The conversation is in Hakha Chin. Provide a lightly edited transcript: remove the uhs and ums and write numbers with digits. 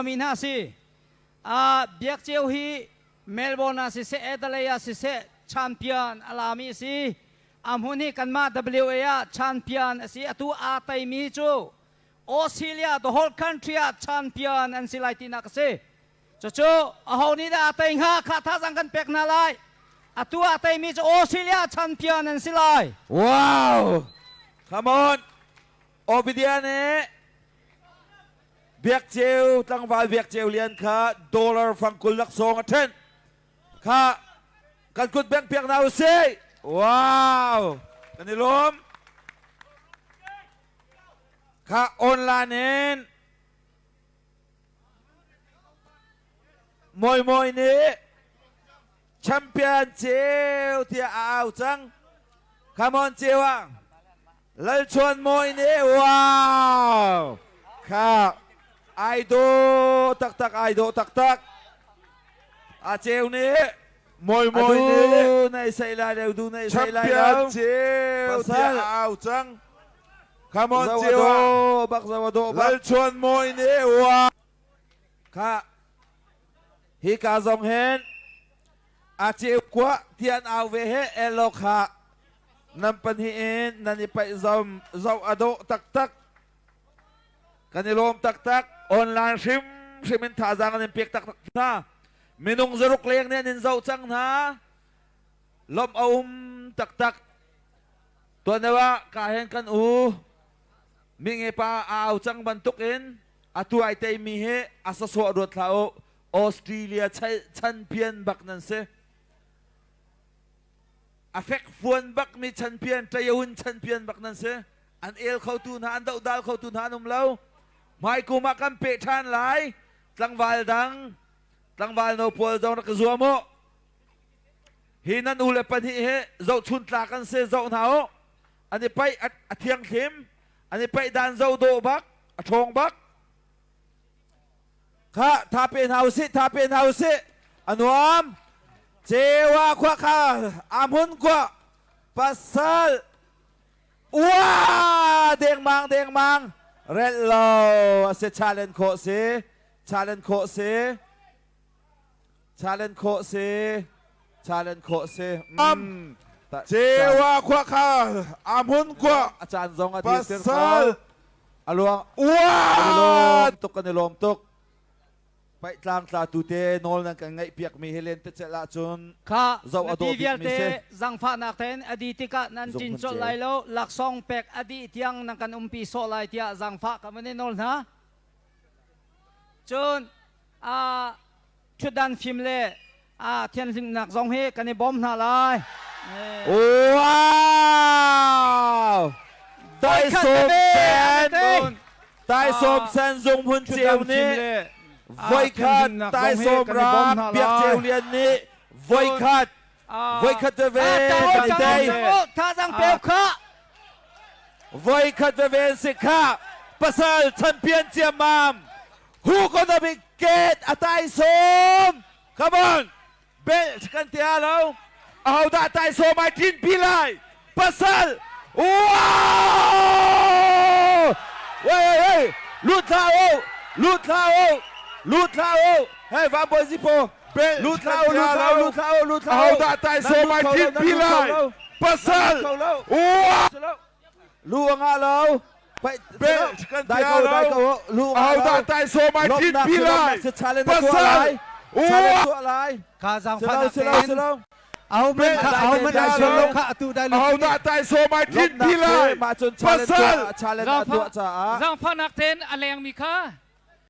Mi hna si. Biak Ceu hi Melbourne ah siseh, Adelaide ah siseh champion a lami si. A hmun hi kanmah WA ah champion a si. Atu aa teimi cu Australia the whole country ah champion an si lai tinak a si. Cucu aho nih dah aa tei hnga kha thazaang kan pek hna lai. Atu aa teimi cu Australia champion an si lai. Wow! Come on! Obadiah nih Biak Ceu tlangval Biak Ceu Lian kha dollar fangkul laksawng a ṭhenh. Kha kan kut bengh piak hna usih. Wow! Kan i lawm. Kha online in Mawi Mawi nih champion Ceu tiah a au cang. Come on Ceu ah. Lalchuan Mawi nih wow kha ai dawh taktak ai dawh taktak a ceu nih Mawi Mawi nih adu nei sei lai lo du nei sei lai champion lo ceu pasal tiah a au cang come on zo ceu ah ado bak zo ado bak Lalchuan Mawi nih wow kha hi ka zong hin a ceu kua tian au ve he elo kha Nan pahnih in nan i paih zom zoh a dawh taktak. Kan i lawm taktak. Online hrimhrim in thazaang an in pek taktak hna. Minung zaruk leng nih an in zoh cang hna. Lawmh a um taktak. Tuan deuh ah ka hen kan u minge pa a au cang bantuk in atu ai teimi hi a sasawh ruat hlah u. Australia champion bak nan si. A fekfuan bakmi champion ṭayawun champion bak nan si. An el khotu hna, an dohdal khotu hna an um lo. Hmaikum ah kan peh ṭhan lai. Tlangval dang, tlangval no pawl zong rak i zuam u. Hi nan u le pahnih hi zohchun tlak an si, zoh hna u. An i paih a thiangthlim, an i paih dan zoh dawh bak, a ṭhawng bak. Kha tha pe hna usih, tha pe hna usih. A nuam. Cewa khua kha a hmun khua pasal ua dengmang dengmang relh lo a si challenge khawh si challenge khawh si challenge khawh si challenge khawh si Am Cewa khua kha a hmun khua a caan zong a dir tir pasal A luang Ua! Kan i lawm tuk kan i lawm tuk. Paih tlangtla tu te nawl nan kan ngaih piak mi hi lentecelh ahcun Kha zoh na a ti dawh bik mi vialte si. zangfahnak tein a di tikah nan Zung ṭin hmun colh ceu. lai lo laksawng pek a dih tiang nan kan umpi sawh lai tiah zangfah ka van i nawl hna. Cun aa ṭhutdan fim le aa thianhlimnak zong hi kan i bawm hna lai. Wow! Taisawm sen Taisawm sen zung hmun ceu nih voikhat Taisawm ram Biak Ceu Lian nih voikhat voikhat veve kan tei Thazang peu kha voikhat veve si kha pasal champion ciammam Who gonna be get a taisawm? Come on! Belt kan ti lo. Ahodah taisawm ai ṭin pi lai? Pasal! Wow! Wei wei wei! Lut hlah u! Lut hlah u! Lut hlah u! Hey, Van Bawi Zipo! Belt Lut kan hlah u! ti Lut hlah u! lo. Lut hlah u! Lut hlah u! Ahodah taisawm Nan ai lut kho ṭin lo! Nan pi lut kho lai? lo! Pasal! Nan lut kho lo! Wow! Lu a ngah lo. Belt kan Dai tia ko, dai lo. ko. Lu a ngah Ahodah lo. taisawm ai ṭin Lawmhnak pi si, lai? lawmhnak si, challenge na tuah Pasal! lai. Challenge Wow! tuah lai. Kha Si lo, zaangfahnak si lo, tein si lo. ahohmanh Belt kha ahohmanh kan ai tia sual lo. lo kha atu dai lu Ahodah taisawm ai ṭin pi Lawmhnak lai? si, mah cun challenge Pasal! tuah, challenge a tuah caah. Zaangfahnak tein a lengmi kha.